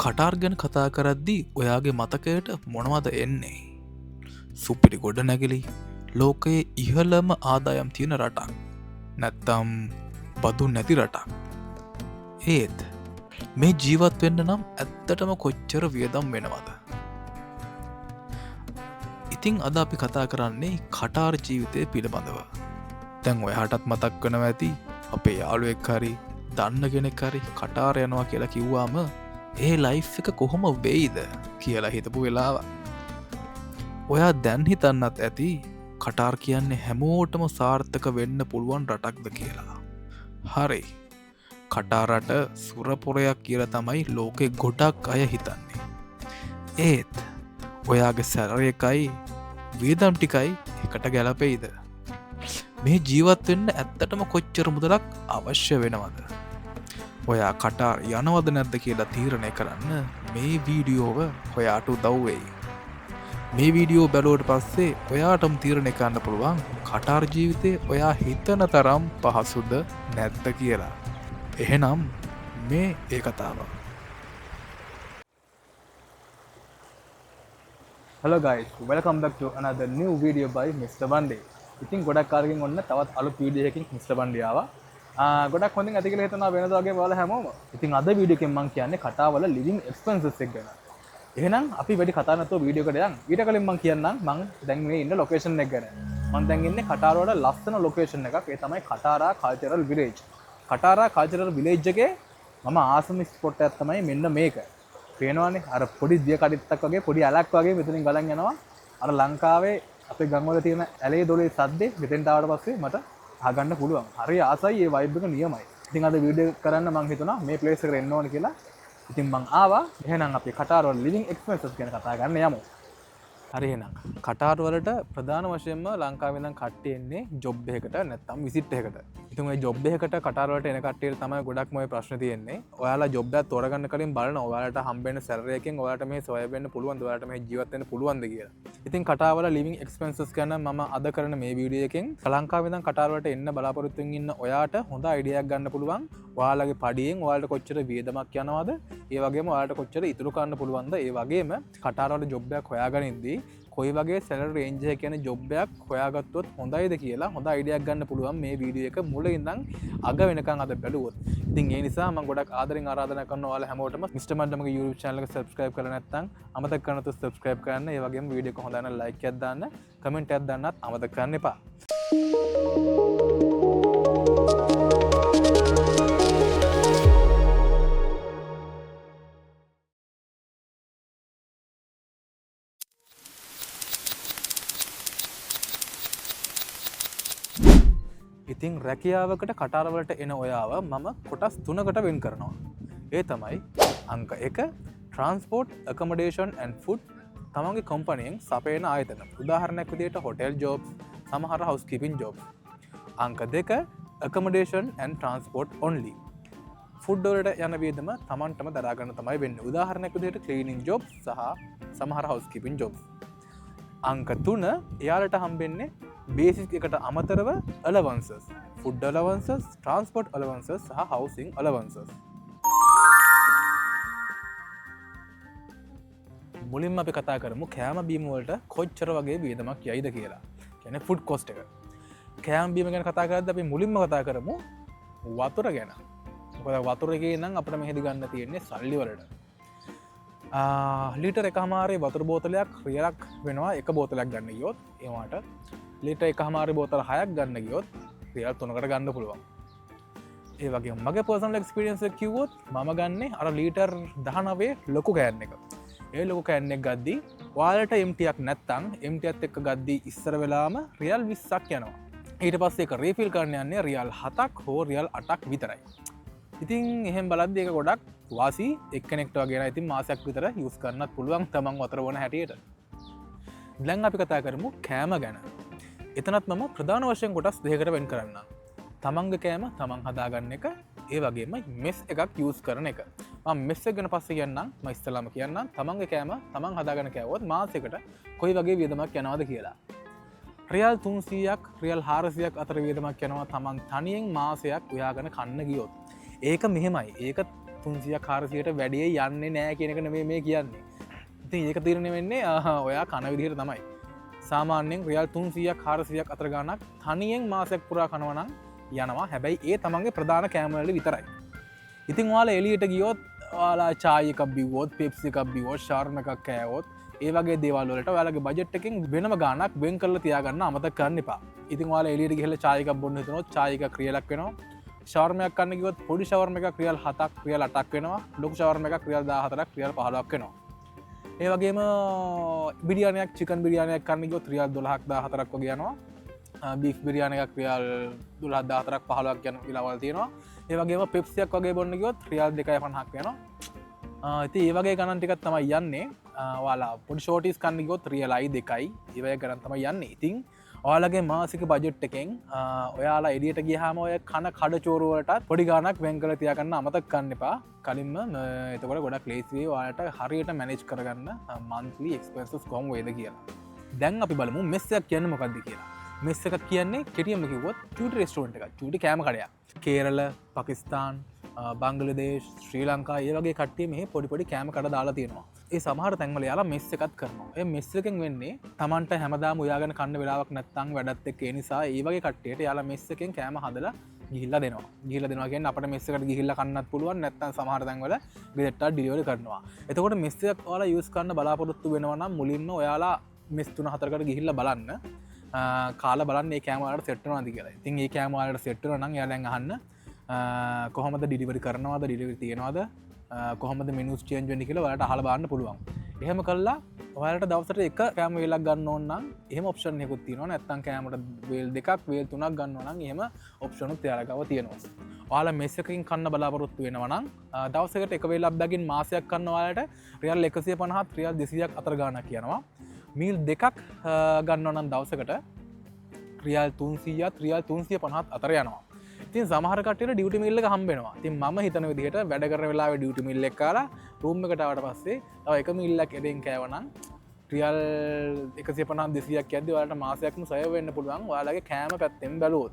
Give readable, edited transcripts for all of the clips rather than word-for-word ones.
Qatar ගැන කතා කරද්දී ඔයාගේ මතකයට මොනවද එන්නේ? සුපිරි ගොඩනැගිලි, ලෝකයේ ඉහළම ආදායම් තියෙන රටක්, නැත්තම් බදු නැති රටක්. ඒත් මේ ජීවත් වෙන්න නම් ඇත්තටම කොච්චර වියදම් වෙනවද? ඉතින් අද අපි කතා කරන්නේ කටාර් ජීවිතය පිළිබඳව. දැන් ඔයාටත් මතක් වෙනවා ඇති අපේ යාළුවෙක් හරි දන්න කෙනෙක් හරි කටාර් යනවා කියලා කිව්වාම ඒ ලයිෆ් එක කොහොම වෙයිද කියලා හිතපු වෙලාව. ඔයා දැන් හිතන්නත් ඇති කටාර් කියන්නේ හැමෝටම සාර්ථක වෙන්න පුළුවන් රටක්ද කියලා. හරි, කටාර් රට සුරපොරයක් කියලා තමයි ලෝකෙ ගොඩක් අය හිතන්නේ. ඒත් ඔයාගේ සැලරි එකයි වියදම් ටිකයි එකට ගැලපෙයිද? මේ ජීවත් වෙන්න ඇත්තටම කොච්චර මුදලක් අවශ්‍ය වෙනවද? ඔයා කටාර් යනවද නැද්ද කියලා තීරණය කරන්න මේ වීඩියෝව ඔයාට උදව් වෙයි. මේ වීඩියෝ බැලුවට පස්සේ ඔයාටම තීරණය කරන්න පුළුවන් කටාර් ජීවිතේ ඔයා හිතන තරම් පහසුද නැද්ද කියලා. එහෙනම් මේ ඒ කතාව. Hello guys, welcome back to another new video by Mr. Bandi. ඉතින් ගොඩක් කාලෙකින් ඔන්න තවත් අලුත් වීඩියෝ එකකින් Mr. Bandi ආවා. ගොඩක් හොඳින් ඇති කියලා හිතනවා වෙනදා වගේ ඔයාලා හැමෝම. ඉතින් අද වීඩියෝ එකෙන් මං කියන්නේ කටාවල ලිවිං එක්ස්පෙන්සස් එක ගැන. එහෙනම් අපි වැඩි කතා නැතුව වීඩියෝ එකට යන්. ඊට කලින් මං කියන්නම් මං දැන් මේ ඉන්න ලොකේෂන් එක ගැන. මං දැන් ඉන්නේ කටාර වල ලස්සන ලොකේෂන් එකක්. ඒ තමයි කටාරා කල්චරල් විලේජ්. කටාරා කල්චරල් විලේජ් එකේ මම ආසම ස්පොට් එකක් තමයි මෙන්න මේක. පේනවනේ අර පොඩි දිය කඩਿੱත්තක් වගේ පොඩි ඇලක් වගේ මෙතනින් ගලන් යනවා. අර ලංකාවේ අපේ ගම්වල තියෙන ඇලේ දොලේ සද්දේ මෙතෙන්ට ආවට පස්සේ මට අහගන්න පුළුවන්. හරි ආසයි ඒ වයිබ් එක නියමයි. ඉතින් අද වීඩියෝ කරන්න මං හිතුණා මේ ප්ලේස් එකට එන්න ඕන කියලා. ඉතින් මං ආවා. එහෙනම් අපි කටාර වල ලිවිං එක්ස්පෙන්සස් ගැන කතා කරන්න යමු. හරි, එහෙනම් කටාර් වලට ප්‍රධාන වශයෙන්ම ලංකාවේ ඉඳන් කට්ටිය එන්නේ ජොබ් එකකට නැත්නම් විසිට් එකකට. ඉතින් ඔය ජොබ් එකකට කටාර් වලට එන කට්ටියට තමයි ගොඩක්ම ඔය ප්‍රශ්න තියෙන්නේ. ඔයාලා ජොබ් එකක් තෝරගන්න කලින් බලන ඔයාලට හම්බෙන සැලරි එකෙන් ඔයාලට මේ සර්වයිව් වෙන්න පුළුවන්ද, ඔයාලට මේ ජීවත් වෙන්න පුළුවන්ද කියලා. ඉතින් කටාර් වල ලිවිං එක්ස්පෙන්සස් ගැන මම අද කරන මේ වීඩියෝ එකෙන් ලංකාවේ ඉඳන් කටාර් වලට එන්න බලාපොරොත්තු වෙමින් ඉන්න ඔයාට හොඳ අයිඩියා එකක් ගන්න පුළුවන්. ඔයාලගේ පඩියෙන් ඔයාලට කොච්චර වියදමක් යනවද, ඒ වගේම ඔයාලට කොච්චර ඉතුරු කරන්න පුළුවන්ද, ඒ වගේම කටාර් වල ජොබ් එකක් හොයාගනිද්දී කොයි වගේ සැලරි රේන්ජ් එක කියන ජොබ් එකක් හොයාගත්තොත් හොඳයිද කියලා හොඳ අයිඩියක් ගන්න පුළුවන් මේ වීඩියෝ එක මුල ඉඳන් අග වෙනකන් අද බැලුවොත්. ඉතින් ඒ නිසා මම ගොඩක් ආදරෙන් ආරාධනා කරනවා ඔයාලා හැමෝටම මිස්ටර් මණ්ඩමගේ YouTube channel එක subscribe කරලා නැත්නම් අමතක කරන්න නැතුව subscribe කරන්න. ඒ වගේම වීඩියෝ එක හොඳ නම් like එකක් දාන්න, comment එකක් දාන්නත් අමතක කරන්න එපා. ඉතින් රැකියාවකට කටාර වලට එන ඔයාව මම කොටස් තුනකට වෙන් කරනවා. ඒ තමයි අංක 1 ට්‍රාන්ස්පෝර්ට්, ඇකොමඩේෂන් ඇන්ඩ් ෆුඩ් තමන්ගේ කම්පැනියෙන් සපයන ආයතන. උදාහරණයක් විදිහට හොටෙල් ජොබ්ස්, සමහර හවුස් කීපින් ජොබ්ස්. අංක 2 ඇකොමඩේෂන් ඇන්ඩ් ට්‍රාන්ස්පෝර්ට් ඔන්ලි. ෆුඩ් වලට යන වියදම තමන්ටම දරා ගන්න තමයි වෙන්නේ. උදාහරණයක් විදිහට ක්ලීනින් ජොබ්ස් සහ සමහර හවුස් කීපින් ජොබ්ස්. අංක 3 එයාලට හම්බෙන්නේ බේසික් එකට අමතරව අලවන්සස්, ෆුඩ් අලවන්සස්, ට්‍රාන්ස්පෝර්ට් අලවන්සස් සහ හවුසින් අලවන්සස්. මුලින්ම අපි කතා කරමු කෑම බීම වලට කොච්චර වගේ වියදමක් යයිද කියලා. කියන්නේ ෆුඩ් කොස්ට් එක. කෑම බීම ගැන කතා කරද්දී අපි මුලින්ම කතා කරමු වතුර ගැන. මොකද වතුර එකේ ඉඳන් අපිට මෙහෙදි ගන්න තියෙන්නේ සල්ලි වලට. ලීටර් එකහමාරේ වතුර බෝතලයක් රියලක් වෙනවා එක බෝතලයක් ගන්න ගියොත්. ඒ වුණාට ලීටර් එකහමාරේ බෝතල 6ක් ගන්න ගියොත් රියල් 3කට ගන්න පුළුවන්. ඒ වගේම මගේ පර්සනල් එක්ස්පීරියන්ස් එක කිව්වොත් මම ගන්නේ අර ලීටර් 19 ලොකු can එක. ඒ ලොකු can එක ගද්දි ඔයාලට එම්ටි එකක් නැත්තම් එම්ටි එකත් එක්ක ගද්දි ඉස්සර වෙලාම රියල් 20ක් යනවා. ඊට පස්සේ ඒක රීෆිල් කරන්න යන්නේ රියල් 7ක් හෝ රියල් 8ක් විතරයි. ඉතින් එහෙම බලද්දි ඒක ගොඩක් වාසි එක්කෙනෙක්ට වගේ නම් ඉතින් මාසයක් විතර යූස් කරන්නත් පුළුවන් තමන් වතුර බොන හැටියට. දැන් අපි කතා කරමු කෑම ගැන. එතනත් මම ප්‍රධාන වශයෙන් කොටස් දෙකකට වෙන් කරන්නම්. තමන්ගේ කෑම තමන් හදාගන්න එක, ඒ වගේම මෙස් එකක් යූස් කරන එක. මම මෙස් එක ගැන පස්සේ කියන්නම්. මම ඉස්සෙල්ලාම කියන්නම් තමන්ගේ කෑම තමන් හදාගන්න කෑවොත් මාසෙකට කොයි වගේ වියදමක් යනවද කියලා. රියල් 300ක් රියල් 400ක් අතර වියදමක් යනවා තමන් තනියෙන් මාසයක් උයාගෙන කන්න ගියොත්. ඒක මෙහෙමයි. ඒක 300ක් 400ට වැඩිය යන්නේ නෑ කියන එක නෙමෙයි මේ කියන්නේ. ඉතින් ඒක තීරණය වෙන්නේ ඔයා කන විදිහට තමයි. සාමාන්‍යයෙන් රියල් 300ක් 400ක් අතර ගාණක් තනියෙන් මාසයක් පුරා කනවා නම් යනවා. හැබැයි ඒ තමන්ගේ ප්‍රධාන කෑම වලට විතරයි. ඉතින් ඔයාලා එළියට ගියොත් ඔයාලා චායි එකක් බිව්වොත්, පෙප්සි එකක් බිව්වොත්, ෂවර්මා එකක් කෑවොත්, ඒ වගේ දේවල් වලට ඔයාලගේ බජට් එකෙන් වෙනම ගාණක් වෙන් කරලා තියාගන්න අමතක කරන්න එපා. ඉතින් ඔයාලා එළියට ගිහලා චායි එකක් බොන්න හිතුනොත් චායි එකක් රියලක් වෙනවා. ෂවර්මා එකක් කන්න ගියොත් පොඩි ෂවර්මා එකක් රියල් 7ක් රියල් 8ක් වෙනවා. ලොකු ෂවර්මා එකක් රියල් 14ක් රියල් 15ක් වෙනවා. ඒ වගේම බිරියානියක්, චිකන් බිරියානියක් කන්න ගියොත් රියල් 12ක් 14ක් වගේ යනවා. බීෆ් බිරියානි එකක් රියල් 12 14ක් 15ක් යන වෙලාවල් තියෙනවා. ඒ වගේම පෙප්සියක් වගේ බොන්න ගියොත් රියල් 2.50ක් වෙනවා. ඉතින් ඒ වගේ ගණන් ටිකක් තමයි යන්නේ. ඔයාලා පොඩි ෂෝටිස් කන්න ගියොත් රියල් අයි දෙකයි. ඒ වගේ ගණන් තමයි යන්නේ. ඉතින් ඔයාලගේ මාසික බජට් එකෙන් ඔයාලා එළියට ගියාම ඔය කන කඩචෝරු වලටත් පොඩි ගාණක් වෙන් කරලා තියාගන්න අමතක කරන්න එපා. කලින්ම එතකොට ගොඩක් ලේසි වෙයි ඔයාලට හරියට මැනේජ් කරගන්න මන්ත්ලි එක්ස්පෙන්සස් කොහොම වේද කියලා. දැන් අපි බලමු මෙස් එකක් කියන්නේ මොකක්ද කියලා. මෙස් එකක් කියන්නේ කෙටියෙන්ම කිව්වොත් චූටි රෙස්ටෝරන්ට් එකක්, චූටි කෑම කඩයක්. කේරළ, පාකිස්තාන්, බංග්ලාදේශ්, ශ්‍රී ලංකා ඒ වගේ කට්ටිය මෙහි පොඩි පොඩි කෑම කඩ දාලා තියෙනවා. ඒ සමහර තැන්වල යාලා මෙස් එකත් කරනවා. ඒ මෙස් එකෙන් වෙන්නේ Tamanට හැමදාම උයාගෙන කන්න වෙලාවක් නැත්තම් වැඩත් එක්ක, ඒ නිසා ඒ වගේ කට්ටියට යාලා මෙස් එකෙන් කෑම හදලා ගිහිල්ලා දෙනවා. ගිහිල්ලා දෙනවා කියන්නේ අපිට මෙස් එකට ගිහිල්ලා කන්නත් පුළුවන්, නැත්තම් සමහර තැන්වල ගෙදරට ඩිලිවරි කරනවා. එතකොට මෙස් එකක් ඔයාලා යූස් කරන්න බලාපොරොත්තු වෙනවා නම් මුලින්ම ඔයාලා මෙස් තුන හතරකට ගිහිල්ලා බලන්න. කාලා බලන්න මේ කෑම ඔයාලට සෙට් වෙනවද කියලා. ඉතින් මේ කෑම ඔයාලට සෙට් වෙනවා නම් එයාලෙන් අහන්න, කොහොමද ඩිලිවරි කරනවද, ඩිලිවරි තියනවද, කොහොමද මෙනුස් චේන්ජ් වෙන්නේ කියලා ඔයාලට අහලා බලන්න පුළුවන්. එහෙම කළා ඔයාලට දවසට එක කෑම වේලක් ගන්න ඕන නම් එහෙම ඔප්ෂන් එකකුත් තියෙනවා. නැත්තම් කෑමට වේල් දෙකක් වේල් තුනක් ගන්න ඕන නම් එහෙම ඔප්ෂන් උත් එයාලා ගාව තියෙනවා. ඔයාලා මෙස් එකකින් කන්න බලාපොරොත්තු වෙනවා නම්, දවසකට එක වේලක් බැගින් මාසයක් කන්න ඔයාලට රියල් එකසිය පනහත් රියල් දෙසීයක් අතර ගාණක් යනවා. මීල් දෙකක් ගන්න ඕන නම් දවසකට රියල් තුන්සීයත් රියල් තුන්සිය පනහත් අතර යනවා. ඉතින් සමහර කට්ටියට ඩියුටි මීල් එක හම්බ වෙනවා. ඉතින් මම හිතන විදිහට වැඩ කරන වෙලාවේ ඩියුටි මීල් එක කාලා රූම් එකට ආවට පස්සේ තව එක මීල් එකක් එඩෙන් කෑවනම් රියල් එකසිය පනහක් දෙසීයක් යද්දි ඔයාලට මාසයක්ම සර්ව් වෙන්න පුළුවන් ඔයාලගේ කෑම පැත්තෙන් බැලුවොත්.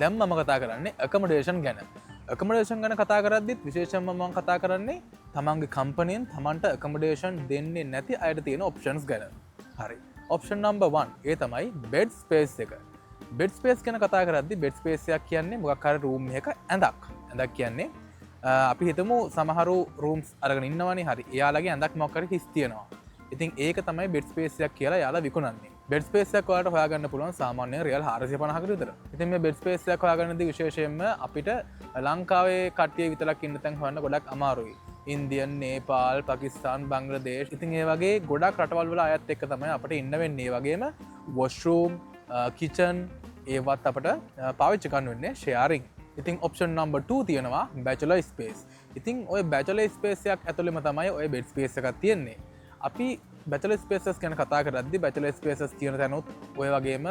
දැන් මම කතා කරන්නේ ඇකොමඩේෂන් ගැන. ඇකොමඩේෂන් ගැන කතා කරද්දිත් විශේෂයෙන්ම මම කතා කරන්නේ තමන්ගේ කම්පැනියෙන් තමන්ට ඇකොමඩේෂන් දෙන්නේ නැති අයට තියෙන ඔප්ෂන්ස් ගැන. ඔප්ෂන් නම්බර් 1 ඒ තමයි බෙඩ් ස්පේස් එක. බෙඩ් ස්පේස් ගැන කතා කරද්දි බෙඩ් ස්පේස් එකක් කියන්නේ මොකක් හරි රූම් එකක ඇඳක්. ඇඳක් කියන්නේ අපි හිතමු සමහරු රූම්ස් අරගෙන ඉන්නවනේ. එයාලගේ ඇඳක් මොකක් හරි හිස් තියෙනවා. ඉතින් ඒක තමයි බෙඩ් ස්පේස් එකක් කියලා එයාලා විකුණන්නේ. බෙඩ් ස්පේස් එකක් ඔයාලට හොයාගන්න පුළුවන් සාමාන්‍ය රියල් හාරසිය පනහකට විතර. ඉතින් මේ බෙඩ් ස්පේස් එකක් හොයාගන්නදී විශේෂයෙන්ම අපිට ලංකාවේ කට්ටිය විතරක් ඉන්න තැන් හොයන්න ගොඩක් අමාරුයි. ඉන්දියන්, නේපාල්, පාකිස්තාන්, බංග්ලාදේශ් ඉතින් ඒ වගේ ගොඩක් රටවල් වල අයත් එක්ක තමයි අපිට ඉන්න වෙන්නේ. ඒ වගේම වොෂ්රූම්, කිචන් ඒවත් අපිට පාවිච්චි කරන්න වෙන්නේ ෂෙයාරින්. ඉතින් ඔප්ෂන් නම්බර් 2 තියෙනවා බැචලර් ස්පේස්. ඉතින් ඔය බැචලර් ස්පේස් එකක් ඇතුළෙම තමයි ඔය බෙඩ් ස්පේස් එකක් තියෙන්නේ. අපි බැචලර් ස්පේසස් ගැන කතා කරද්දි බැචලර් ස්පේසස් තියෙන තැනුත් ඔය වගේම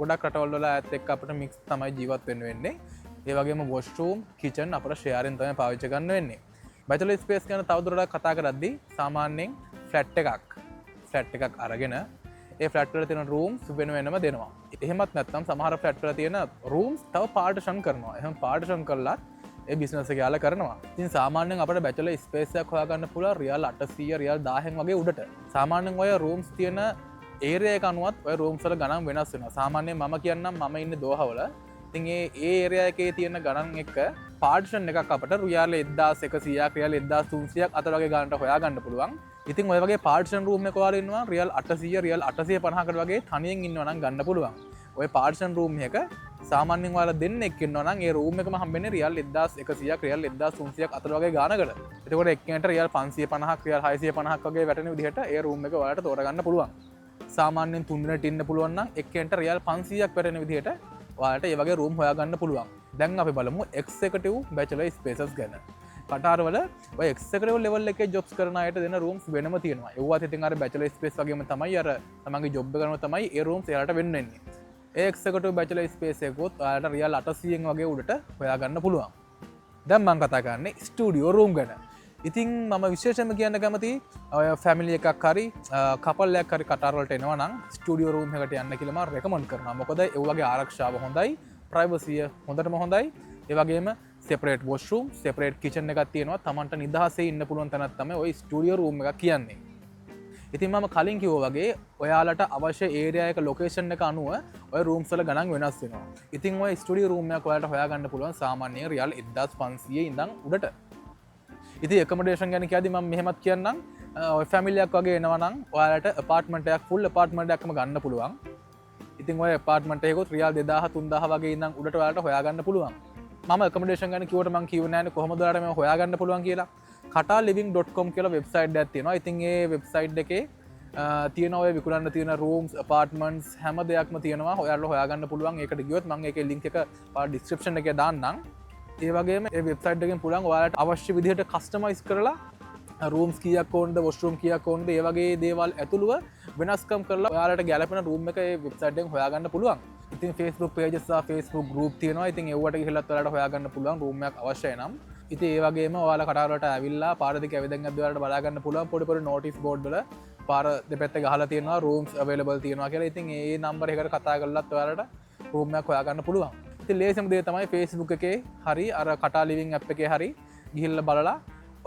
ගොඩක් රටවල් වල අයත් එක්ක අපිට මික්ස් තමයි ජීවත් වෙන්න වෙන්නේ. ඒ වගේම වොෂ්රූම්, කිචන් අපිට ෂෙයාරින් තමයි පාවිච්චි කරන්න වෙන්නේ. බැචලර් ස්පේස් ගැන තවදුරටත් කතා කරද්දි සාමාන්‍යයෙන් ෆ්ලැට් එකක් අරගෙන ඒ ෆ්ලැට් වල තියෙන රූම්ස් වෙන වෙනම දෙනවා. එහෙමත් නැත්නම් සමහර ෆ්ලැට් වල තියෙන රූම්ස් තව පාර්ටිෂන් කරනවා. එහෙම පාර්ටිෂන් කරලත් ඒ බිස්නස් එක යාලා කරනවා. ඉතින් සාමාන්‍යයෙන් අපිට බැචලර් ස්පේස් එකක් හොයාගන්න පුළුවන් රියල් අටසීය, රියල් දාහෙන් වගේ උඩට. සාමාන්‍යයෙන් ඔය රූම්ස් තියෙන ඒරියා එක අනුවත් ඔය රූම්ස් වල ගණන් වෙනස් වෙනවා. සාමාන්‍යයෙන් මම කියන්නම් මම ඉන්නේ දෝහවල. ඉතින් ඒ ඒරියා එකේ තියෙන ගණන් එක්ක පාර්ටිෂන් එකක් අපිට රියල් එක්දාස් එකසීයක්, රියල් එක්දාස් තුන්සීයක් අතර වගේ ගානට හොයාගන්න පුළුවන්. ඉතින් ඔය වගේ පාර්ටිෂන් රූම් එක ඔයාලා ඉන්නවා රියල් අටසීය, රියල් අටසිය පනහකට වගේ තනියෙන් ඉන්නවා නම් ගන්න පුළුවන්. ඔය පාර්ටිෂන් රූම් එක සාමාන්‍යයෙන් ඔයාලා දෙන්නෙක් ඉන්නවා නම් ඒ රූම් එකම හම්බෙන්නේ රියල් එක්දාස් එකසීයක්, රියල් එක්දාස් තුන්සීයක් අතර වගේ ගානකට. එතකොට එක්කෙනෙක්ට රියල් පන්සිය පනහක්, රියල් හයසිය පනහක් වගේ වැටෙන විදිහට ඒ රූම් එක ඔයාලට තෝරගන්න පුළුවන්. සාමාන්‍යයෙන් තුන් දෙනෙක්ට ඉන්න පුළුවන් නම් එක්කෙනෙක්ට රියල් පන්සීයක් වැටෙන විදිහට ඔයාලට ඒ වගේ රූම් හොයාගන්න පුළුවන්. දැන් අපි බලමු එක්සිකියුටිව් බැචලර් ස්පේසස් ගැන. කටාරවල ඔය එක්සිකියුටිව් ලෙවල් එකේ ජොබ්ස් කරන අයට දෙන රූම්ස් වෙනම තියෙනවා. ඒවත් ඉතින් අර බැචලර් ස්පේස් වගේම තමයි අර තමන්ගේ ජොබ් එක කරනවා තමයි ඒ රූම්ස් එයාලට වෙන්න වෙන්නේ. ඒ එක්සිකියුටිව් බැචලර් ස්පේස් එකකුත් ඔයාලට රියල් අටසීයෙන් වගේ උඩට හොයාගන්න පුළුවන්. දැන් මං කතා කරන්නේ ස්ටුඩියෝ රූම් ගැන. ඉතින් මම විශේෂයෙන්ම කියන්න කැමති ඔය ෆැමිලි එකක් හරි කපල් එකක් හරි කටාර් වලට එනවා නම් ස්ටුඩියෝ රූම් එකට යන්න කියලා මම රෙකමන්ඩ් කරනවා. මොකද ඒ වගේ ආරක්ෂාව හොඳයි, ප්‍රයිවසිය හොඳටම හොඳයි. ඒ වගේම සෙපරේට් වොෂ්රූම්, සෙපරේට් කිචන් එකක් තියෙනවා. Tamanට නිදහසේ ඉන්න පුළුවන් තැනක් තමයි ඔය ස්ටුඩියෝ රූම් එකක් කියන්නේ. ඉතින් මම කලින් කිව්වා වගේ ඔයාලට අවශ්‍ය ඒරියා එක ලොකේෂන් එක අනුව ඔය රූම්ස් වල ගණන් වෙනස් වෙනවා. ඉතින් ඔය ස්ටුඩියෝ රූම් එකක් ඔයාලට හොයාගන්න පුළුවන් සාමාන්‍ය රියල් 1500 ඉඳන් උඩට. ඉතින් ඇකොමඩේෂන් ගැන කියද්දි මම මෙහෙමත් කියන්නම්, ඔය ෆැමිලි එකක් වගේ එනවා නම් ඔයාලට ඇපාර්ට්මන්ට් එකක් ෆුල් ඇපාර්ට්මන්ට් එකක්ම ගන්න පුළුවන්. ඉතින් ඔය ඇපාර්ට්මන්ට් එකකුත් රියල් 2000 3000 වගේ ඉඳන් උඩට ඔයාලට හොයාගන්න පුළුවන්. මම ඇකොමඩේෂන් ගැන කිව්වට මං කිව්වේ නෑනේ කොහොමද ඔයාලට මේව හොයාගන්න පුළුවන් කියලා. qatarliving.com කියලා වෙබ්සයිට් එකක් තියෙනවා. ඉතින් ඒ වෙබ්සයිට් එකේ තියෙන ඔය විකුණන්න තියෙන රූම්ස්, ඇපාර්ට්මන්ට්ස් හැම දෙයක්ම තියෙනවා. ඔයාලට හොයාගන්න පුළුවන්. ඒකට ගියොත් මං ඒකේ ලින්ක් එක ඔයාලා ඩිස්ක්‍රිප්ෂන් එකේ දාන්නම්. ඒ වගේම ඒ වෙබ්සයිට් එකෙන් පුළුවන් ඔයාලට අවශ්‍ය විදිහට කස්ටමයිස් කරලා රූම්ස් කීයක් ඕනද, වොෂ්රූම් කීයක් ඕනද, ඒ වගේ දේවල් ඇතුළුව වෙනස්කම් කරලා ඔයාලට ගැලපෙන රූම් එක ඒ වෙබ්සයිට් එකෙන් හොයාගන්න පුළුවන්. ඉතින් Facebook pages සහ Facebook group තියෙනවා. ඉතින් ඒවට ගිහිල්ලත් ඔයාලට හොයාගන්න පුළුවන් රූම් එකක් අවශ්‍යයි නම්. ඉතින් ඒ වගේම ඔයාලා කටාර වලට ඇවිල්ලා පාර දිගේ ඇවිදන් යද්දි ඔයාලට බලා ගන්න පුළුවන් පොඩි පොඩි නෝටිස් බෝඩ් වල පාර දෙපැත්ත ගහලා තියෙනවා රූම්ස් අවైలබල් තියෙනවා කියලා. ඉතින් ඒ නම්බර් එකට කතා කරලත් ඔයාලට රූම් එකක් හොයාගන්න පුළුවන්. ඉතින් ලේසිම දේ තමයි Facebook එකේ හරි අර කටාර් ලිවිං ඇප් එකේ හරි ගිහිල්ලා බලලා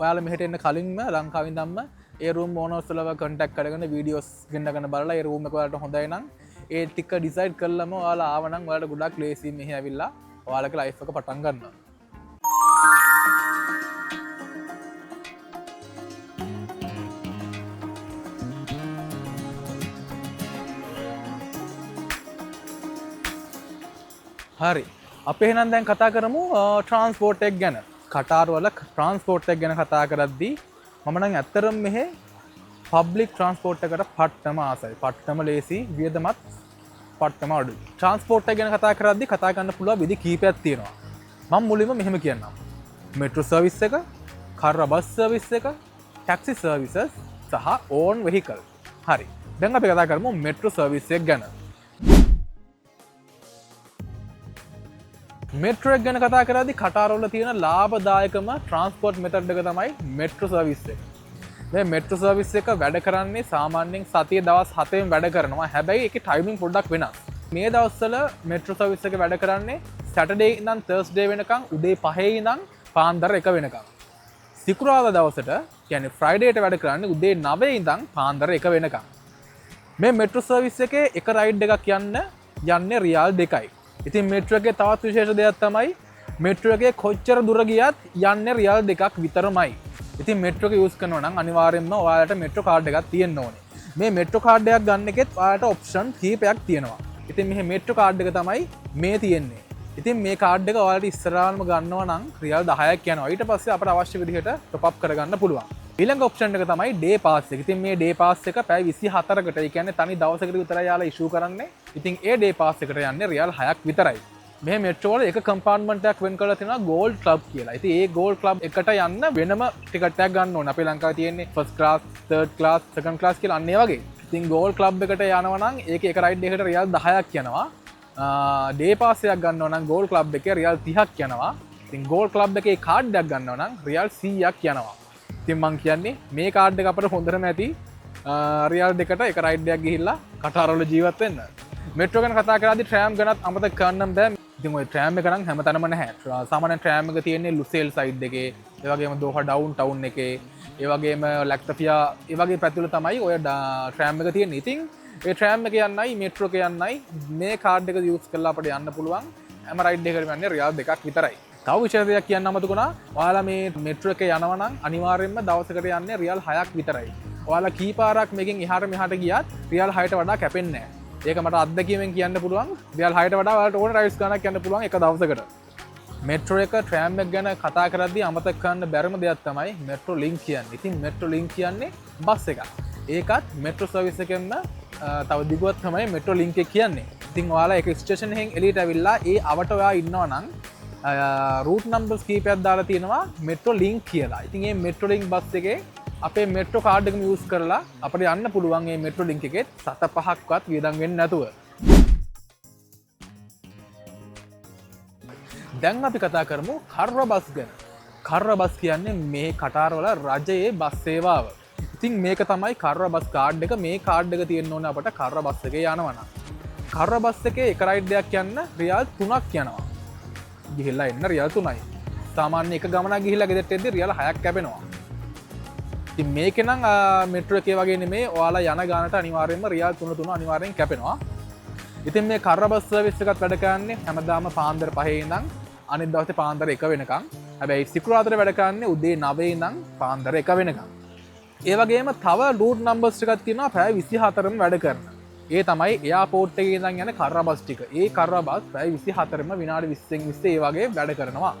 ඔයාලා මෙහෙට එන්න කලින්ම ලංකාවේ ඉඳන්ම ඒ රූම් ඕනර්ස් වලව කන්ටැක්ට් කරගෙන වීඩියෝස් ගෙන්නගෙන බලලා ඒ රූම් එක ඔයාලට හොඳයි නම් ඒ ටික ඩිසයිඩ් කරලම ඔයාලා ආව නම් ඔයාලට ගොඩක් ලේසි මෙහෙ ඇවිල්ලා ඔයාලගේ ලයිෆ් එක පටන් ගන්න. හරි, අපි එහෙනම් දැන් කතා කරමු ට්‍රාන්ස්පෝර්ට් එක ගැන. කටාර් වල ට්‍රාන්ස්පෝර්ට් එක ගැන කතා කරද්දී මම නම් ඇත්තටම මෙහෙ පබ්ලික් ට්‍රාන්ස්පෝර්ට් එකට පට්ටම ආසයි. පට්ටම ලේසි, වියදමත් පට්ටම අඩුයි. ට්‍රාන්ස්පෝර්ට් එක ගැන කතා කරද්දී කතා කරන්න පුළුවන් විදි කීපයක් තියෙනවා. මම මුලින්ම මෙහෙම කියන්නම්. මෙට්‍රෝ සර්විස් එක, කර්ර බස් සර්විස් එක, ටැක්සි සර්විසස් සහ ඕන් වෙහිකල්. හරි, දැන් අපි කතා කරමු මෙට්‍රෝ සර්විස් එක ගැන. මෙට්‍රෝ එක ගැන කතා කරද්දී කටාර වල තියෙන ලාභදායකම ට්‍රාන්ස්පෝර්ට් මෙතඩ් එක තමයි මෙට්‍රෝ සර්විස් එක. මේ මෙට්‍රෝ සර්විස් එක වැඩ කරන්නේ සාමාන්‍යයෙන් සතියේ දවස් 7න් වැඩ කරනවා. හැබැයි ඒකේ ටයිමින් පොඩ්ඩක් වෙනස්. මේ දවස්වල මෙට්‍රෝ සර්විස් එක වැඩ කරන්නේ සැටර්ඩේ ඉඳන් තර්ස්ඩේ වෙනකන් උදේ 5 ඉඳන් පාන්දර 1 වෙනකන්. සිකුරාදා දවසට කියන්නේ ෆ්‍රයිඩේට වැඩ කරන්නේ උදේ 9 ඉඳන් පාන්දර 1 වෙනකන්. මේ මෙට්‍රෝ සර්විස් එකේ එක රයිඩ් එකක් යන්නේ රියාල් 2යි. ඉතින් මෙට්‍රෝ එකේ තවත් විශේෂ දෙයක් තමයි මෙට්‍රෝ එකේ කොච්චර දුර ගියත් යන්නේ රියාල් 2ක් විතරමයි. ඉතින් මෙට්‍රෝ එක යූස් කරනවා නම් අනිවාර්යයෙන්ම ඔයාලට මෙට්‍රෝ කාඩ් එකක් තියෙන්න ඕනේ. මේ මෙට්‍රෝ කාඩ් එකක් ගන්න එකෙත් ඔයාලට ඔප්ෂන් කීපයක් තියෙනවා. ඉතින් මෙහි මෙට්‍රෝ කාඩ් එක තමයි මේ තියෙන්නේ. ඉතින් මේ කාඩ් එක ඔයාලට ඉස්සරහාම ගන්නවා නම් රියල් 10ක් යනවා. ඊට පස්සේ අපට අවශ්‍ය විදිහට টොප් අප් කරගන්න පුළුවන්. ඊළඟ ඔප්ෂන් එක තමයි ඩේ පාස් එක. ඉතින් මේ ඩේ පාස් එක පැය 24කට, ඒ කියන්නේ තනි දවසකට විතරයි යාලා ඉෂූ කරන්නේ. ඉතින් ඒ ඩේ පාස් එකට යන්නේ රියල් 6ක් විතරයි. මේ මෙට්‍රෝ වල එක කම්පාර්ට්මන්ට් එකක් වෙන් කරලා තියෙනවා ගෝල්ඩ් ක්ලබ් කියලා. ඉතින් ඒ ගෝල්ඩ් ක්ලබ් එකට යන්න වෙනම ටිකට් එකක් ගන්න ඕනේ. අපේ ලංකාවේ තියෙන්නේ first class, third class, second class කියලා අන්න ඒ වගේ. ඉතින් ගෝල්ඩ් ක්ලබ් එකට යනවා නම් ඒකේ එක රයිඩ් එකකට රියල් 10ක් යනවා. ඩේ පාස් එකක් ගන්නවා නම් ගෝල්ඩ් ක්ලබ් එකේ රියල් 30ක් යනවා. ඉතින් ගෝල්ඩ් ක්ලබ් එකේ කාඩ් එකක් ගන්නවා නම් රියල් 100ක් යනවා. ඉතින් මං කියන්නේ මේ කාඩ් එක අපිට හොඳටම ඇති රියල් දෙකට එක රයිඩ් එකක් ගිහිල්ලා කටාර වල ජීවත් වෙන්න. මෙට්‍රෝ ගැන කතා කරද්දි ට්‍රෑම් ගැනත් අමතක කරන්නම් බෑ. ඉතින් ඔය ට්‍රෑම් එක නම් හැමතැනම නැහැ. සාමාන්‍යයෙන් ට්‍රෑම් එක තියෙන්නේ ලුසේල් සයිඩ් එකේ, ඒ වගේම දෝහා ඩවුන් ටවුන් එකේ, ඒ වගේම ලැක්ටෆියා, ඒ වගේ පැතිවල තමයි ඔය ට්‍රෑම් එක තියෙන්නේ. ඉතින් ඒ ට්‍රෑම් එක යන්නයි මෙට්‍රෝ එක යන්නයි මේ කාඩ් එක යූස් කරලා අපිට යන්න පුළුවන්. හැම රයිඩ් එකකටම යන්නේ රියල් 2ක් විතරයි. තව විශේෂ දෙයක් කියන්න අමතක වුණා. ඔයාලා මේ මෙට්‍රෝ එකේ යනවා නම් අනිවාර්යයෙන්ම දවසකට යන්නේ රියල් 6ක් විතරයි. ඔයාලා කී පාරක් මේකෙන් එහාට මෙහාට ගියත් රියල් 6ට වඩා කැපෙන්නේ නැහැ. ඒක මට අත්දැකීමෙන් කියන්න පුළුවන්. රියල් 6ට වඩා ඔයාලට ඕන රයිඩ්ස් ගානක් යන්න පුළුවන් එක දවසකට. මෙට්‍රෝ එක ට්‍රෑම් එක ගැන කතා කරද්දී අමතක කරන්න බැරිම දෙයක් තමයි මෙට්‍රෝ ලින්ක් කියන්නේ. ඉතින් මෙට්‍රෝ ලින්ක් කියන්නේ බස් එකක්. ඒකත් මෙට්‍රෝ සර්විස් එකෙන්ම, තව දිගුවක් තමයි මෙට්‍රෝ ලින්ක් එක කියන්නේ. ඉතින් ඔයාලා ඒක ස්ටේෂන් එකෙන් එළියට ඇවිල්ලා ඒ අවට ඔයා ඉන්නවා නම්, රූට් නම්බර්ස් කීපයක් දාලා තියෙනවා මෙට්‍රෝ ලින්ක් කියලා. ඉතින් මේ මෙට්‍රෝ ලින්ක් බස් එකේ අපේ මෙට්‍රෝ කාඩ් එකම යූස් කරලා අපිට යන්න පුළුවන් මේ මෙට්‍රෝ ලින්ක් එකේ සත පහක්වත් වියදම් වෙන්නේ නැතුව. දැන් අපි කතා කරමු කර්ර බස් ගැන. කර්ර බස් කියන්නේ මේ කටාර් වල රජයේ බස් සේවාව. ඉතින් මේක තමයි කර්ර බස් කාඩ් එක. මේ කාඩ් එක තියෙන්න ඕනේ අපට කර්ර බස් එකේ යනවා නම්. කර්ර බස් එකේ එක රයිඩ් එකක් යන්න රියාල් 3ක් යනවා. ගිහිල්ලා එන්න රියාල් 3යි. සාමාන්‍ය එක ගමනක් ගිහිල්ලා ගෙදරට එද්දි රියාල් 6ක් කැපෙනවා. ඉතින් මේකේ නම් මෙට්‍රෝ එකේ වගේ නෙමෙයි, ඔයාලා යන ගානට අනිවාර්යයෙන්ම රියාල් 3 3 අනිවාර්යෙන් කැපෙනවා. ඉතින් මේ කර්ර බස් සර්විස් එකත් වැඩ කරන්නේ හැමදාම පාන්දර 5 ඉඳන් අනිත් දවසේ පාන්දර 1 වෙනකන්. හැබැයි සිකුරාදා වැඩ කරන්නේ උදේ 9 ඉඳන් පාන්දර 1 වෙනකන්. ඒ වගේම තව රූට් නම්බර්ස් ටිකක් තියෙනවා පැය 24ම වැඩ කරන. ඒ තමයි එයාපෝට් එකේ ඉඳන් යන කර්ර බස් ටික. ඒ කර්ර බස් පැය 24ම විනාඩි 20න් 20 ඒ වගේ වැඩ කරනවා.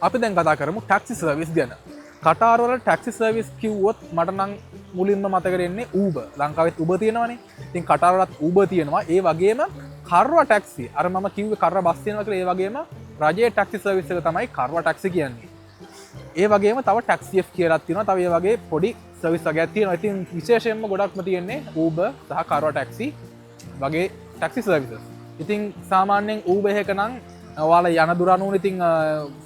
අපි දැන් කතා කරමු ටැක්සි සර්විස් ගැන. කටාර් වල ටැක්සි සර්විස් කිව්වොත් මට නම් මුලින්ම මතක වෙන්නේ Uber. ලංකාවෙත් Uber තියෙනවනේ. ඉතින් කටාර් වලත් Uber තියෙනවා. ඒ වගේම කරවා ටැක්සි. අර මම කිව්වේ කරවා බස් තියෙනවා කියලා. ඒ වගේම රජයේ ටැක්සි සර්විස් එක තමයි කරවා ටැක්සි කියන්නේ. ඒ වගේම තව ටැක්සි F කියලා තියෙනවා. තව ඒ වගේ පොඩි සර්විස් වගේක් තියෙනවා. ඉතින් විශේෂයෙන්ම ගොඩක්ම තියෙන්නේ Uber සහ කරවා ටැක්සි වගේ ටැක්සි සර්විසස්. ඉතින් සාමාන්‍යයෙන් Uber එකක නම් ඔයාලා යන දුර අනුව ඉතින්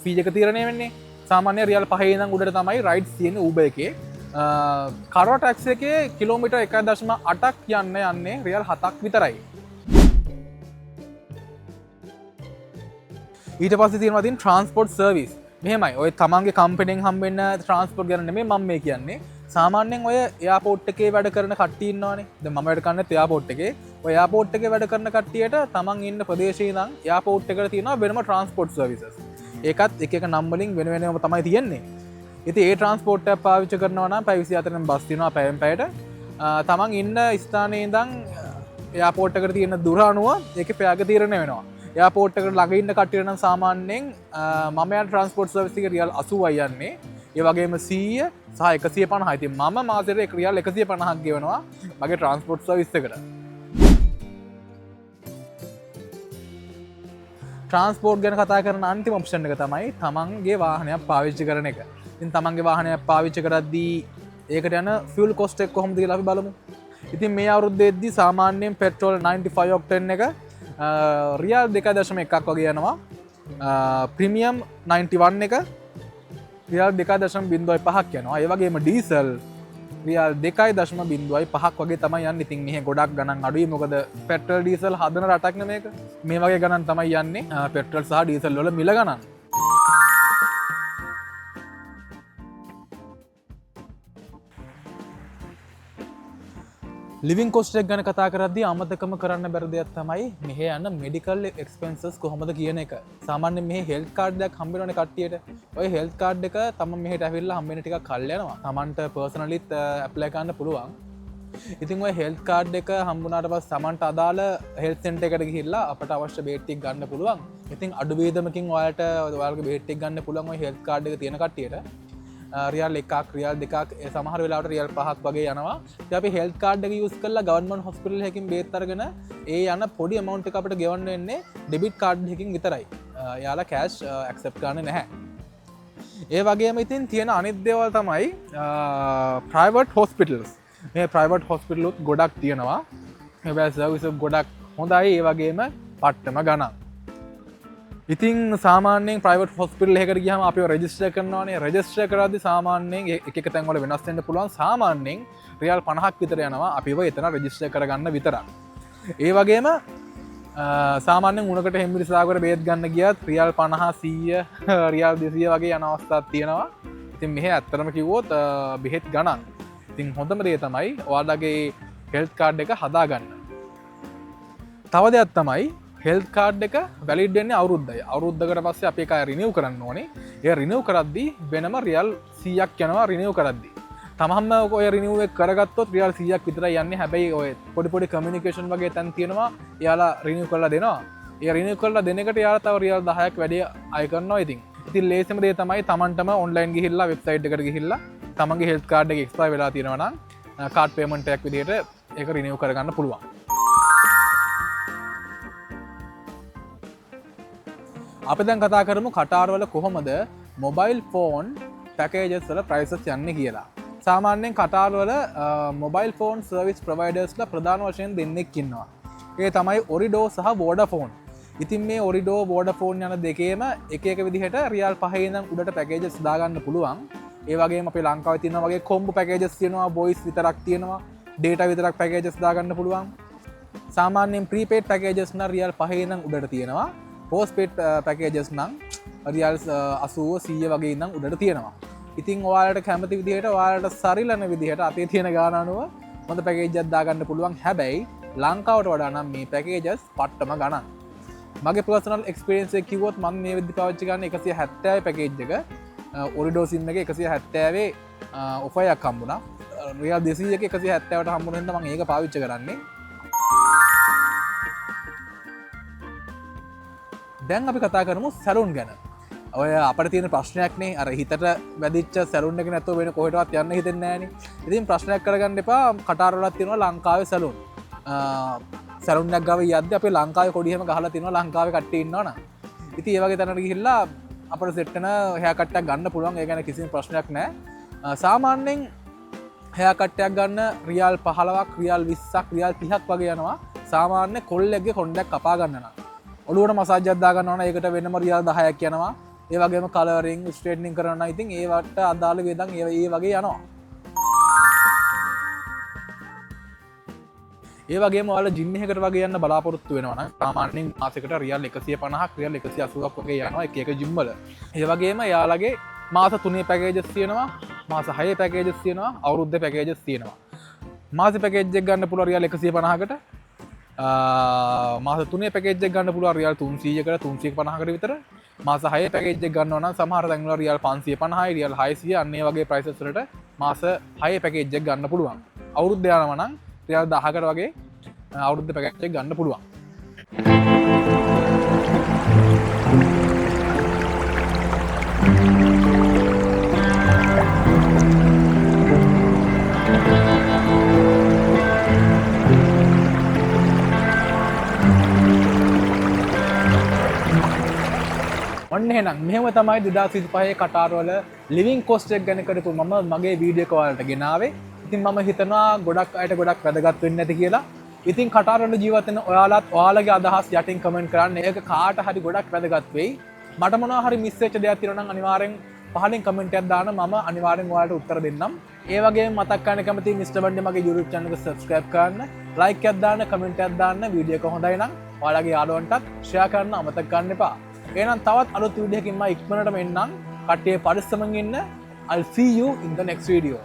ෆී එක තීරණය වෙන්නේ. සාමාන්‍ය රියල් 5 ඉඳන් උඩට තමයි රයිඩ්ස් තියෙන්නේ Uber එකේ. කරවා ටැක්සි එකේ කිලෝමීටර් 1.8ක් යන්න යන්නේ රියල් 7ක් විතරයි. ඊට පස්සේ තියෙනවා ඉතින් ට්‍රාන්ස්පෝර්ට් සර්විස්. මෙහෙමයි, ඔය තමන්ගේ කම්පැනිෙන් හම්බෙන්න ට්‍රාන්ස්පෝර්ට් ගැන නෙමෙයි මම මේ කියන්නේ. සාමාන්‍යයෙන් ඔය එයාපෝට් එකේ වැඩ කරන කට්ටිය ඉන්නවනේ. දැන් මම වැඩ කරන්නේත් එයාපෝට් එකේ. ඔය එයාපෝට් එකේ වැඩ කරන කට්ටියට තමන් ඉන්න ප්‍රදේශයේ ඉඳන් එයාපෝට් එකට තියෙනවා වෙනම ට්‍රාන්ස්පෝර්ට් සර්විසස්. ඒකත් එක එක නම් වලින් වෙන වෙනම තමයි තියෙන්නේ. ඉතින් ඒ ට්‍රාන්ස්පෝර්ට් එක පාවිච්චි කරනවා නම් පැය 24න් බස් තියෙනවා පැයෙන් පැයට. තමන් ඉන්න ස්ථානයේ ඉඳන් එයාපෝට් එකට තියෙන දුර අනුව ඒකේ පැයක තීරණය වෙනවා. එයාපෝට් එකට ළඟ ඉන්න කට්ටියට නම් සාමාන්‍යයෙන් මම යන ට්‍රාන්ස්පෝර්ට් සර්විස් එක රියල් 80යි යන්නේ. ඒ වගේම 100 සහ 150යි. ඉතින් මම මාසෙට එක රියල් 150ක් ගෙවනවා මගේ ට්‍රාන්ස්පෝර්ට් සර්විස් එකට. ට්‍රාන්ස්පෝර්ට් ගැන කතා කරන අන්තිම ඔප්ෂන් එක තමයි තමන්ගේ වාහනයක් පාවිච්චි කරන එක. ඉතින් තමන්ගේ වාහනයක් පාවිච්චි කරද්දී ඒකට යන ෆියුල් කොස්ට් එක කොහොමද කියලා අපි බලමු. ඉතින් මේ අවුරුද්දේදී සාමාන්‍යයෙන් පෙට්‍රෝල් 95 ඔක්ටේන් එක රියල් 2.1ක් වගේ යනවා. ප්‍රීමියම් 91 එක රියල් 2.05ක් යනවා. ඒ වගේම ඩීසල් රියල් 2.05ක් වගේ තමයි යන්නේ. ඉතින් මෙහෙ ගොඩක් ගණන් අඩුයි. මොකද පෙට්‍රල් ඩීසල් හදන රටක් නේ මේක. මේ වගේ ගණන් තමයි යන්නේ පෙට්‍රල් සහ ඩීසල් වල මිල ගණන්. ලිවිං කොස්ට් එක ගැන කතා කරද්දී අමතකම කරන්න බැරි දෙයක් තමයි මෙහෙ යන මෙඩිකල් එක්ස්පෙන්සස් කොහොමද කියන එක. සාමාන්‍යයෙන් මෙහෙ හෙල්ත් කාඩ් එකක් හම්බ වෙනවනේ කට්ටියට. ඔය හෙල්ත් කාඩ් එක තමන් මෙහෙට ඇවිල්ලා හම්බ වෙන ටිකක් කල් යනවා. තමන්ට පර්සනලිත් ඇප්ලයි කරන්න පුළුවන්. ඉතින් ඔය හෙල්ත් කාඩ් එක හම්බුනාට පස්සේ තමන්ට අදාළ හෙල්ත් සෙන්ටර් එකට ගිහිල්ලා අපට අවශ්‍ය බේත් ටික ගන්න පුළුවන්. ඉතින් අඩු වේදමකින් ඔයාලට ඔයාලගේ බේත් ටික ගන්න පුළුවන් ඔය හෙල්ත් කාඩ් එක තියෙන කට්ටියට. රියල් 1ක් රියල් 2ක්, ඒ සමහර වෙලාවට රියල් 5ක් වගේ යනවා. ඉතින් අපි හෙල්ත් කාඩ් එක යූස් කරලා ගවර්න්මන්ට් හොස්පිටල් එකකින් බේත් අරගෙන ඒ යන පොඩි ඇමවුන්ට් එක අපිට ගෙවන්න වෙන්නේ ඩෙබිට් කාඩ් එකකින් විතරයි. එයාලා කෑෂ් ඇක්සෙප්ට් කරන්නේ නැහැ. ඒ වගේම ඉතින් තියෙන අනිත් දේවල් තමයි ප්‍රයිවට් හොස්පිටල්ස්. මේ ප්‍රයිවට් හොස්පිටලුත් ගොඩක් තියෙනවා. හැබැයි සර්විස් එක ගොඩක් හොඳයි, ඒ වගේම පට්ටම ගණන්. ඉතින් සාමාන්‍යයෙන් ප්‍රයිවට් හොස්පිටල් එකකට ගියාම අපිව රෙජිස්ටර් කරනවානේ. රෙජිස්ටර් කරද්දි සාමාන්‍යයෙන් එක එක තැන් වල වෙනස් වෙන්න පුළුවන්. සාමාන්‍යයෙන් රියල් 50ක් විතර යනවා අපිව එතන රෙජිස්ටර් කරගන්න විතරක්. ඒ වගේම සාමාන්‍යයෙන් උණකට හෙම්බිරිසාවකට බේත් ගන්න ගියත් රියල් 50, 100, රියල් 200 වගේ යන අවස්ථාවක් තියෙනවා. ඉතින් මෙහෙ ඇත්තටම කිව්වොත් බෙහෙත් ගණන්. ඉතින් හොඳම දේ තමයි ඔයාලගේ හෙල්ත් කාඩ් එක හදාගන්න. තව දෙයක් තමයි හෙල්ත් කාඩ් එක වැලිඩ් වෙන්නේ අවුරුද්දයි. අවුරුද්දකට පස්සේ අපි ඒක ආයෙ රිනිව් කරන්න ඕනේ. ඒ රිනිව් කරද්දී වෙනම රියල් 100ක් යනවා රිනිව් කරද්දී. තමන්ම ඔය රිනිව් එක කරගත්තොත් රියල් 100ක් විතරයි යන්නේ. හැබැයි ඔය පොඩි පොඩි කමියුනිකේෂන් වගේ තැන් තියෙනවා. එයාලා රිනිව් කරලා දෙනවා. ඒ රිනිව් කරලා දෙන එකට එයාලා තව රියල් 10ක් වැඩි අය කරනවා ඉතින්. ඉතින් ලේසිම දේ තමයි තමන්ටම ඔන්ලයින් ගිහිල්ලා වෙබ්සයිට් එකට ගිහිල්ලා තමන්ගේ හෙල්ත් කාඩ් එක එක්ස්පයර් වෙලා තියෙනවා නම් කාඩ් පේමන්ට් එකක් විදිහට ඒක රිනිව් කරගන්න පුළුවන්. අපි දැන් කතා කරමු කටාර් වල කොහොමද මොබයිල් ෆෝන් පැකේජස් වල ප්‍රයිසස් යන්නේ කියලා. සාමාන්‍යයෙන් කටාර් වල මොබයිල් ෆෝන් සර්විස් ප්‍රොවයිඩර්ස්ලා ප්‍රධාන වශයෙන් දෙන්නෙක් ඉන්නවා. ඒ තමයි ඔරිඩෝ සහ වෝඩාෆෝන්. ඉතින් මේ ඔරිඩෝ වෝඩෆෝන් යන දෙකේම එක එක විදිහට රියල් 5 ඉඳන් උඩට පැකේජස් දාගන්න පුළුවන්. ඒ වගේම අපේ ලංකාවේ තියෙනවා වගේ කොම්බෝ පැකේජස් තියෙනවා, වොයිස් විතරක් තියෙනවා, ඩේටා විතරක් පැකේජස් දාගන්න පුළුවන්. සාමාන්‍යයෙන් ප්‍රීපේඩ් පැකේජස් නම් රියල් 5 ඉඳන් උඩට තියෙනවා. පෝස්ට්පේඩ් පැකේජස් නම් රියල් 80 100 වගේ ඉඳන් උඩට තියෙනවා. ඉතින් ඔයාලට කැමති විදිහට ඔයාලට සරිලන විදිහට අතේ තියෙන ගාන අනුව හොඳ පැකේජ් එකක් දාගන්න පුළුවන්. හැබැයි ලංකාවට වඩා නම් මේ පැකේජස් පට්ටම ගණන්. මගේ පර්සනල් එක්ස්පීරියන්ස් එක කිව්වොත් මම මේ විදිහට පාවිච්චි කරන්නේ 170 පැකේජ් එක. ඔරිඩෝ සිම් එකේ 170 ඔෆර් එකක් හම්බුණා. රියල් 200ක 170ට හම්බුන හින්දා මම ඒක පාවිච්චි කරන්නේ. දැන් අපි කතා කරමු සැලුන් ගැන. ඔය අපිට තියෙන ප්‍රශ්නයක් නේ, අර හිතට වැදිච්ච සැලුන් එක නැතුව වෙන කොහෙටවත් යන්න හිතෙන්නේ නෑනේ. ඉතින් ප්‍රශ්නයක් කරගන්න එපා. කටාර වලත් තියෙනවා ලංකාවේ සැලුන්. සැලුන් එකක් ගාව යද්දි අපේ ලංකාවේ කොඩි එහෙම ගහලා තියෙනවා ලංකාවේ කට්ටිය ඉන්නවනම්. ඉතින් ඒ වගේ තැනකට ගිහිල්ලා අපිට සෙට් වෙන හෙයා කට් එකක් ගන්න පුළුවන්. ඒ ගැන කිසිම ප්‍රශ්නයක් නෑ. සාමාන්‍යයෙන් හෙයා කට් එකක් ගන්න රියල් 15ක්, රියල් 20ක්, රියල් 30ක් වගේ යනවා. සාමාන්‍ය කොල්ලෙක්ගේ කොණ්ඩයක් කපා ගන්න නම්. ඔළුවට මසාජ් එකක් දා ගන්නවා නම් ඒකට වෙනම රියල් 10ක් යනවා. ඒ වගේම කලරින්, ස්ට්‍රේට්නින් කරනවා නම් ඉතින් ඒවට අදාළ වියදම් ඒ වගේ යනවා. ඒ වගේම ඔයාලා ජිම් එකකට වගේ යන්න බලාපොරොත්තු වෙනවා නම් සාමාන්‍යයෙන් මාසෙකට රියල් 150ක්, රියල් 180ක් වගේ යනවා එක එක ජිම් වල. ඒ වගේම එයාලගේ මාස 3 පැකේජස් තියෙනවා, මාස 6 පැකේජස් තියෙනවා, අවුරුද්ද පැකේජස් තියෙනවා. මාස පැකේජ් එක ගන්න පුළුවන් රියල් 150කට. මාස 3 පැකේජ් එක ගන්න පුළුවන් රියල් 300කට, 350කට විතර. මාස 6 පැකේජ් එක ගන්නවා නම් සමහර තැන්වල රියල් 550යි, රියල් 600 අන්න ඒ වගේ ප්‍රයිසස් වලට මාස 6 පැකේජ් එක ගන්න පුළුවන්. අවුරුද්ද යනවා නම් රියල් 1000කට වගේ අවුරුද්ද පැකේජ් එක ගන්න පුළුවන්. ඔන්න එහෙනම් මෙහෙම තමයි 2025 කටාර වල ලිවිං කොස්ට් එක ගැන කරපු මම මගේ වීඩියෝ එක ඔයාලට ගෙනාවේ. ඉතින් මම හිතනවා ගොඩක් අයට ගොඩක් වැදගත් වෙන්නේ නැති කියලා. ඉතින් කටාර වල ජීවත් වෙන ඔයාලත් ඔයාලගේ අදහස් යටින් කමෙන්ට් කරන්න. ඒක කාට හරි ගොඩක් වැදගත් වෙයි. මට මොනවා හරි මිස් වෙච්ච දෙයක් තියෙනවා නම් අනිවාර්යෙන් පහලින් කමෙන්ට් එකක් දාන්න. මම අනිවාර්යෙන් ඔයාලට උත්තර දෙන්නම්. ඒ වගේම මතක් කරන්න කැමතියි මිස්ටර් බණ්ඩි මගේ YouTube channel එක subscribe කරන්න, like එකක් දාන්න, කමෙන්ට් එකක් දාන්න. වීඩියෝ එක හොඳයි නම් ඔයාලගේ යාළුවන්ටත් share කරන්න අමතක කරන්න එපා. එහෙනම් තවත් අලුත් වීඩියෝ එකකින් මම ඉක්මනටම එන්නම්. කට්ටිය පරිස්සමෙන් ඉන්න. I'll see you in the next video.